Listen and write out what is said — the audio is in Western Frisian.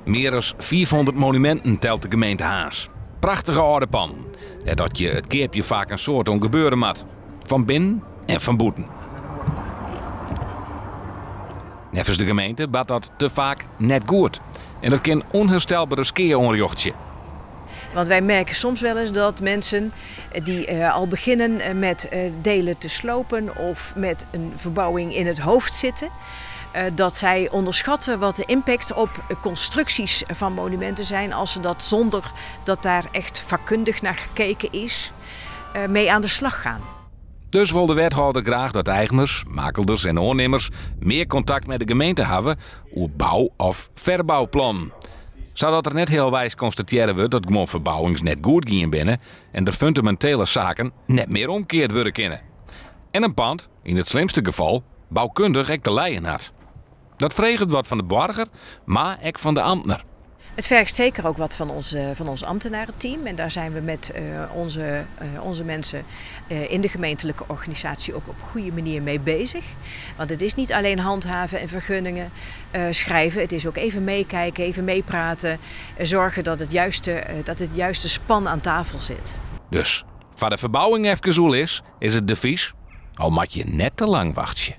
Mear as 500 monuminten telt de gemeente Harns. Prachtige âlde pannen, dêr't dat je it keapje faak in soad oan gebeure moat. Fan binnen en fan bûten. Neffens de gemeente bart dat te faak net goed. En dat kin ûnherstelbere skea oanrjochtsje. Want wij merken soms wel eens dat mensen die al beginnen met delen te slopen of met een verbouwing in het hoofd zitten, dat zij onderschatten wat de impact op constructies van monumenten zijn als ze dat zonder dat daar echt vakkundig naar gekeken is, mee aan de slag gaan. Dus wol de wethâlder graach dat eigners, makelders en oannimmers mear kontakt mei de gemeente hawwe oer bou of ferbouplannen. Sadat der net healweis konstatearre wurdt dat guon ferbouwings net goed gien binne en der fundamintele saken net mear omkeard wurde kinne. En in pand, yn it slimste gefal, boukundich ek te lijen hat. Dat freget wat fan de boarger, mar ek fan de amtner. Het vergt zeker ook wat van ons ambtenarenteam. En daar zijn we met onze mensen in de gemeentelijke organisatie ook op goede manier mee bezig. Want het is niet alleen handhaven en vergunningen schrijven. Het is ook even meekijken, even meepraten. Zorgen dat het juiste span aan tafel zit. Dus, foar de ferbouwing efkes oerlis, is it advys, al moatte je net te lang wachtsje.